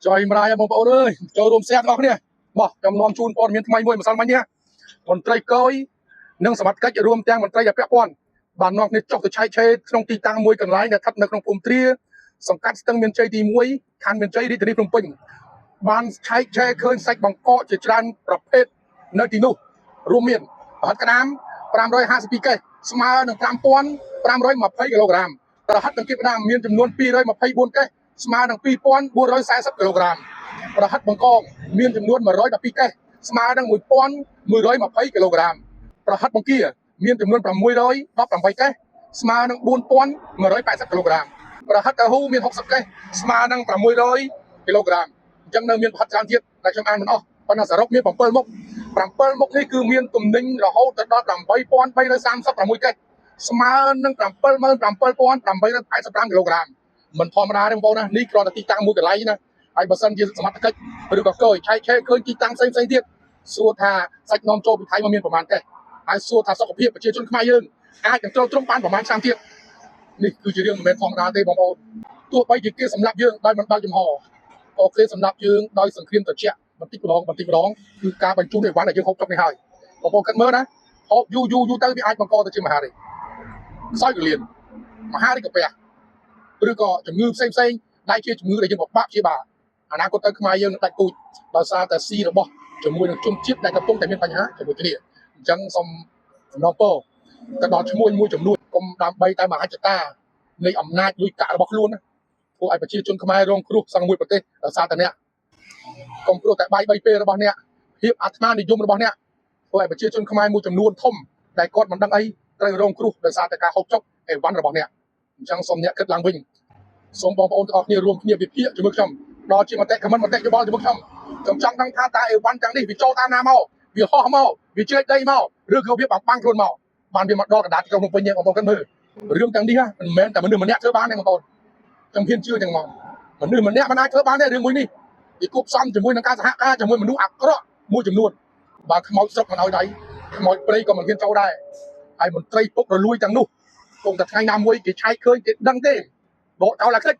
ចុយម្រាយបងប្អូនអើយចូលរួម share ទាំងអស់គ្នាបោះខ្ញុំនាំជូនព័ត៌មានថ្មីមួយម្សិលមិញនេះមន្ត្រីកយនិងសមត្ថកិច្ចរួមទាំងមន្ត្រីដែលពាក់ព័ន្ធបាននាំគ្នាចុះទៅឆែកឆេរក្នុងទីតាំងមួយកន្លែងដែលស្ថិតនៅក្នុងភូមិទ្រាសង្កាត់ស្ទឹងមានជ័យទី1ខណ្ឌមានជ័យរាជធានីភ្នំពេញបានឆែកឆេរឃើញសាច់បង្កកជាច្រើនប្រភេទនៅទីនោះរួមមានប្រហិតក្តាម552កេសស្មើនឹង5520គីឡូក្រាមប្រហិតតង្កៀបក្តាមមានចំនួន224កេសស្មើនឹង2440គីឡូក្រាមប្រហិតបង្កងមានចំនួន112កេសស្មើនឹង1120គីឡូក្រាមប្រហិតបង្គាមានចំនួន618កេសស្មើនឹង4180គីឡូក្រាមប្រហិតតាហ៊ូមាន60កេសស្មើនឹង600គីឡូក្រាមអញ្ចឹងនៅមានប្រហិតច្រើនទៀតតែខ្ញុំអានមិនអស់ប៉ុន្តែសរុបមាន7មុខ7មុខនេះគឺមានទំនិញរហូតទៅដល់8336កេសស្មើនឹង77885គីឡូក្រាមមិនធម្មតាទេបងប្អូនណានេះគ្រាន់តែទីតាំងមួយកន្លែងណាហើយបើសិនជាសមត្ថកិច្ចឬក៏កយឆែកឆេរឃើញទីតាំងផ្សេងផ្សេងទៀតសួរថាសាច់នាំចូលពីថៃមកមានប្រមាណកេសហើយសួរថាសុខភាពប្រជាជនខ្មែរយើងអាចនឹងទ្រទ្រង់បានប្រមាណឆ្នាំទៀតនេះគឺជារឿងមិនមែនធម្មតាទេបងប្អូនទោះបីជាគេសម្លាប់យើងដោយមិនបើកចំហក៏គេសម្លាប់យើងដោយសង្គ្រាមត្រជាក់បន្តិចម្ដងបន្តិចម្ដងគឺការបញ្ជូនអីវ៉ាន់ដែលយើងហូបចុកនេះហើយបងប្អូនគិតមើលណាហូបយូរយូរយូរទៅវាអាចបង្កទៅជាមហារីកខ្សោយកលៀនមហារីកកាពះឬក៏ជំងឺផ្សេងផ្សេងដែលជាជំងឺដែលយើងពិបាកព្យាបាលអនាគតទៅខ្មែរយើងនឹងដាច់ពូជដោយសារតែស៊ីរបស់ជាមួយនឹងជនជាតិដែលកំពុងតែមានបញ្ហាជាមួយគ្នាអញ្ចឹងសូមសំណូមពរទៅដល់ឈ្មោះមួយចំនួនកុំដើម្បីតែមហិច្ឆតានៃអំណាចលុយកាក់របស់ខ្លួនណាធ្វើឲ្យប្រជាជនខ្មែររងគ្រោះសឹងមួយប្រទេសដោយសារតែអ្នកកុំព្រោះតែបាយបីពេលរបស់អ្នកភាពអាត្មានិយមរបស់អ្នកធ្វើឲ្យប្រជាជនខ្មែរមួយចំនួនធំដែលគាត់មិនដឹងអីត្រូវរងគ្រោះដោយសារតែការហូបចុកអីវ៉ាន់របស់អ្នកអញ្ចឹងសូមអ្នកគិតឡើងវិញសូមបងប្អូនទាំងអស់គ្នារួមគ្នាវិភាគជាមួយខ្ញុំដល់ជាមតិខមមិនមតិយោបល់ជាមួយខ្ញុំខ្ញុំចង់ដឹងថាតើអីវ៉ាន់ទាំងនេះវាចូលតាមណាមកវាហោះមកវាជ្រែកដីមកឬក៏វាបំបាំងខ្លួនមកបានវាមកដល់កណ្ដាលទីក្រុងភ្នំពេញបងប្អូនគិតមើលរឿងទាំងនេះមិនមែនតែមនុស្សម្នាក់ធ្វើបានទេបងប្អូនខ្ញុំហ៊ានជឿទាំងមកមនុស្សម្នាក់មិនអាចធ្វើបានទេរឿងមួយនេះវាគួបផ្សំជាមួយនឹងការសហការជាមួយមនុស្សអាក្រក់មួយចំនួនបើខ្មោចស្រុកមិនឲ្យដៃខ្មោចព្រៃក៏មិនហ៊ានចូលដែរហើយមន្ត្រីពុករលួយទាំងនោះគង់តែថ្ងៃណាមួយគេឆែកឃើញគេដឹងទេបកចោលអាខ្ទេច